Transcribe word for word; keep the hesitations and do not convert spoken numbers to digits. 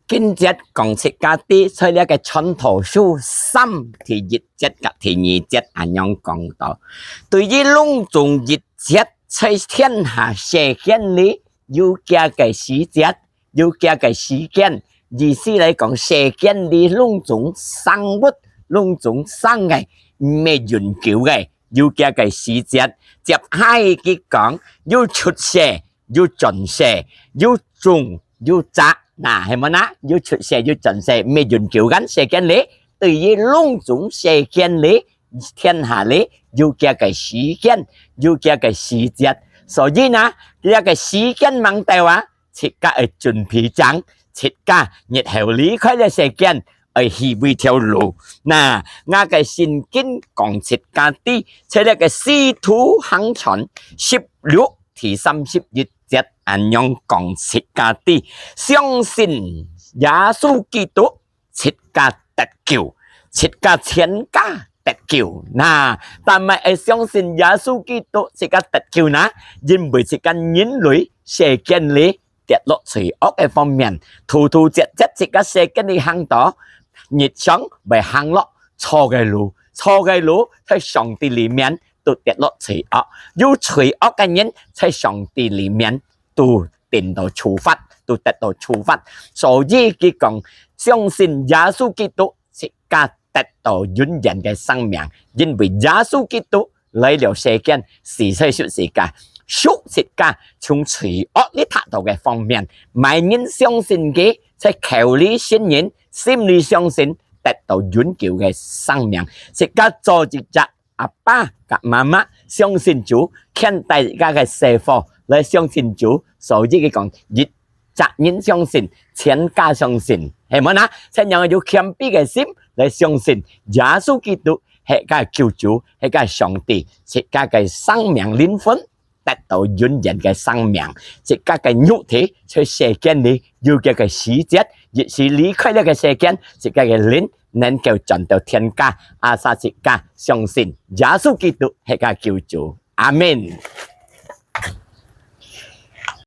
經節講自家知，在這个傳道書三第一節甲第二節恁樣講到，對於攏總一切在天下世間裡有佢个時節，有佢个時間。意思來講，世間裡攏總生物，攏總生个，毋係永久个，有佢个時節。接下佢講，有出世，有轉世，有種，有摘，那係無啦？有出世，有轉世，毋係永久个世間裡，對於攏總世間裡，天下裡有佢个時間，有佢个時節。所以呢，這个時間吂到啊，自家愛準備正，自家日後離開這世間，愛去為條路。那，𠊎个聖經講自家知，在這个使徒行傳十六第三十一節恁樣講自家知，相信耶穌基督，自家得救，自家全家得救。那，做麼个愛相信耶穌基督，自家得救呢？因為自家人類世間裡跌落罪惡个方面，突突折折自家世間裡行到，日常會行落錯个路，錯个路在上帝裡面都跌落罪惡，有罪惡个人在上帝裡面都得到處罰，都得到處罰。所以佢講，相信耶穌基督，自家得到永遠个生命，因為耶穌基督來了世間，死在十字架，贖自家從罪惡裡脫逃个方面。麼人相信佢，在口裡承認，心裡相信，得到永久个生命。自家做一隻阿爸甲媽媽，相信主，牽帶自家个細伙來相信主。所以佢講，一隻人相信，全家相信，係無啦？恁樣有謙卑个心來相信耶穌基督係个救主，係个上帝，自家个生命靈魂得到永遠个生命。自家个肉體在世間裡有佢个時節，一時離開這个世間，自家个靈能夠轉到天家，asal自家相信耶穌基督係个救主。阿們。